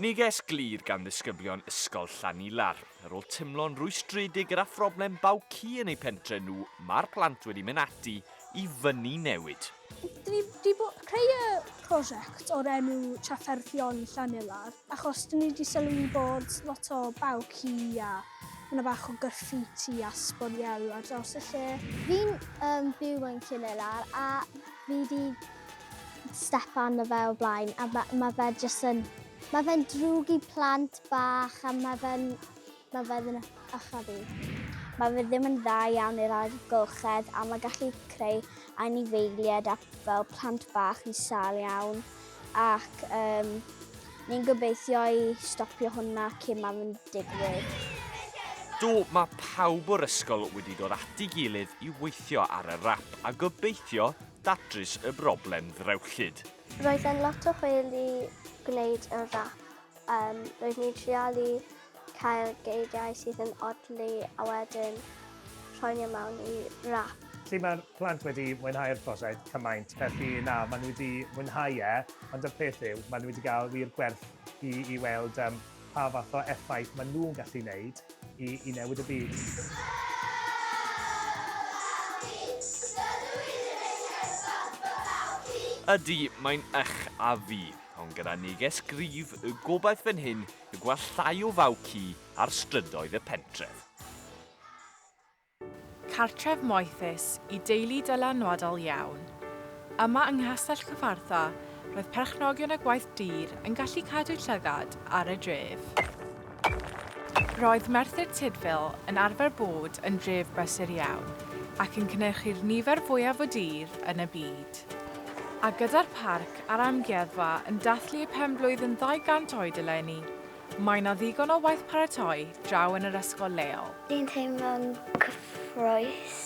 Neges glir gan ddisgyblion Ysgol Llanilar. Ar ôl teimlo'n rwystredig gyda phroblem baw ci yn eu pentre nhw, mae'r plant wedi mynd ati i fynnu newid. Dyn ni wedi creu y prosiect o'r enw Trafferthion Llanilar achos dyn ni wedi sylwi bod lot o baw ci a mae yna bach o graffiti a sbwriel ar draws y lle. Fi'n um, byw yn Llanilar a fi wedi step arno fe o blaen a mae ma fe jyst yn... Mae fe'n drwg i plant bach a mae fe'n mae fe yn ychydig. Mae fe ddim yn dda iawn i'r amgylchedd a mae gallu creu anifeiliaid a fel plant bach yn sâl iawn ac um, ni'n gobeithio i stopio hwnna cyn mae fe'n digwydd. Do, mae pawb o'r ysgol wedi dod at ei gilydd i weithio ar y rap a gobeithio datrys y broblem ddrewllyd. Roedd e'n lot o hwyl i gwneud y rap. Um, roedd ni'n trialu cael geiriau sydd yn odli a wedyn rhoi nhw mewn i rap. Felly mae'r plant wedi mwynhau'r prosiect cymaint, felly na, maen nhw wedi mwynhau e, ond y peth yw, maen nhw wedi cael wir gwerth i, i weld um, pa fath o effaith maen nhw'n gallu wneud i, i newid y byd. Ydy, mae'n ych a fi, ond gyda neges gryf, y gobaith fan hyn yw gweld llai o faw ci ar strydoedd y pentref. Cartref moethus i deulu dylanwadol iawn. Yma yng Nghastell Cyfarthfa, roedd perchnogion y gwaith dur yn gallu cadw llygad ar y dref. Roedd Merthyr Tudful yn arfer bod yn dref brysur iawn, ac yn cynhyrchu'r nifer fwyaf o dir yn y byd. A gyda'r parc a'r amgueddfa yn dathlu eu pen-blwydd yn 200 oed eleni, Mae 'na ddigon o waith paratoi draw yn yr ysgol leol. Fi'n teimlo'n cyffrous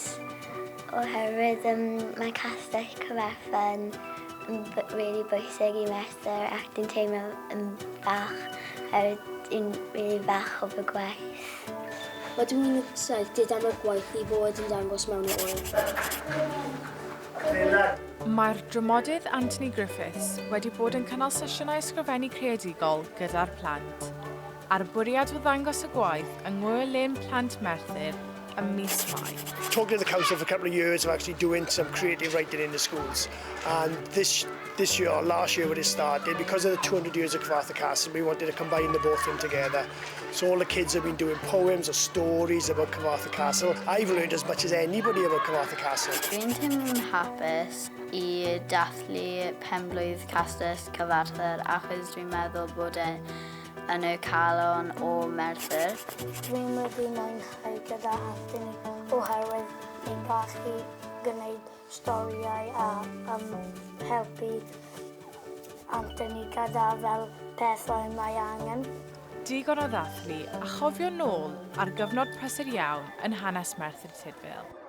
oherwydd um, mae Castell Cyfarthfa yn, yn really bwysig i Merthyr ac dwi'n teimlo yn falch oherwydd dwi'n really falch o fy gwaith. Rydw i'n excited am y gwaith i fod yn dangos mewn yr ŵyl. Mae'r dramodydd Anthony Griffiths wedi bod yn cynnal sesiynau ysgrifennu creadigol gyda'r plant, a'r bwriad o ddangos y gwaith yng Ngŵyl Lên Plant Merthyr ym mis Mai. Talking to the council for a couple of years of actually doing some creative writing in the schools and this this year or last year when it started because of the 200 years of Cyfarthfa Castle we wanted to combine the both of them together So all the kids have been doing poems or stories about Cyfarthfa Castle. I've learned as much as anybody about Cyfarthfa Castle. Dwi'n teimlo'n hapus i dathlu penblwydd Castell Cyfarthfa achos dwi'n meddwl bod e yn y calon o Merthyr. Dwi'n wedi mwynhau gyda Anthony oherwydd ni'n gallu gwneud storïau a um, helpu Anthony gyda fel pethau mae angen. Digon o ddathlu a chofio nôl ar gyfnod prysur iawn yn hanes Merthyr Tudful.